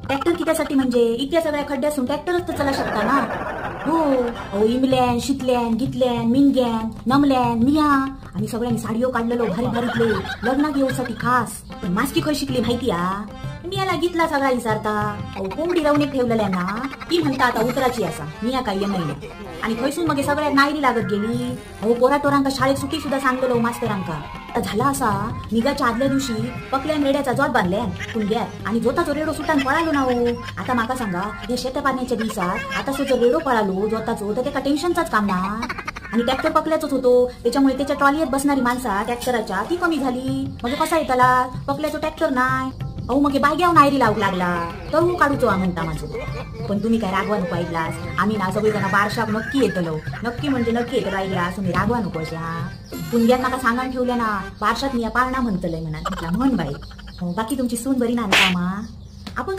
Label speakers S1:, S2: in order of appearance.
S1: Tractor कित्यासाठी म्हणजे इतक्या सगळ्या खड्ड्यासून ट्रॅक्टरच तर चला शकता ना. हो अहो इमल्यान शितल्यान गितल्यान मिनग्यान नमल्यान मिया आणि सगळ्यांनी साडयो काढलेलो भारी भारीतले लग्नाक येऊसाठी खास. पण मास्की खंय शिकली माहिती आ? मियाला गीतला सगळा विचारता. अहो कोंबडी रवणीक ठेवलेल्या ना ती म्हणता आता उतराची असा मिया काय ये नाही. आणि थंयसून मग सगळ्या नायरी लागत गेली. अहो पोराटोरांका शाळेत सुटी सुद्धा सांगलेलो मास्तरांका. आता झाला असा निघाच्या आदल्या दिवशी पकल्यान रेड्याचा जोत बांधल्यान कुंग्यात आणि जोताचो रेडो सुटान पळालो ना हो. आता माका सांगा या शेता पाण्याच्या दिवसात आता जर रेडो पळालो जोताचो तर त्याका टेन्शनचाच काम ना. आणि ट्रॅक्टर पकल्याचोच होतो त्याच्यामुळे त्याच्या ट्रॉलीत बसणारी माणसा ट्रॅक्टराच्या ती कमी झाली. मग कसा येतला पकल्याचो ट्रॅक्टर नाही. अहो मग बायग्याव नायरी लावूक लागला तर हो काढूचो म्हणता माझं. पण तुम्ही काय रागवा नको ऐकलास. आम्ही ना सगळीजण बारशाक नक्की येतलो, नक्की म्हणजे नक्की येतलो ऐकलास. तुम्ही रागवा नको अशा. पुणग्यात माका सांगान ठेवल्या ना बारशात मी पाळणा म्हणतलंय म्हणा. म्हटला म्हण बाई. हो बाकी तुमची सून बरी ना कामा आपण.